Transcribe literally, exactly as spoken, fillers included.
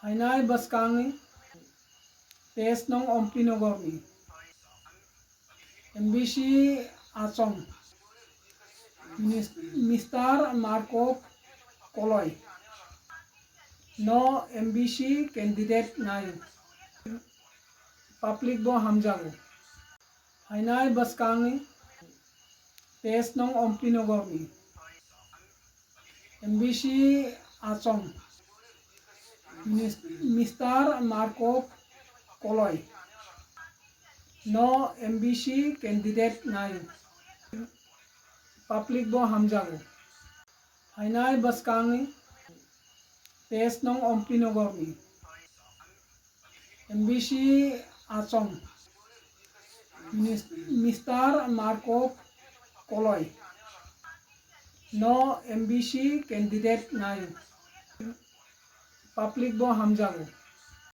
Phainai bwskangni test nong Ompi Nogorni M B C achom Minis-, Mister Marco Koloi no M B C candidate nai. Public bo hamjago. Phainai bwskangni test nong Ompi Nogorni M B C achom Minis-, Mister Marco Koloi no M B C candidate nai. Public bo hamjago. Phainai bwskangni test nong Ompi Nogorni M B C achom Minis-, Mister Marco Koloi no M B C candidate nai. Public bo hamjago.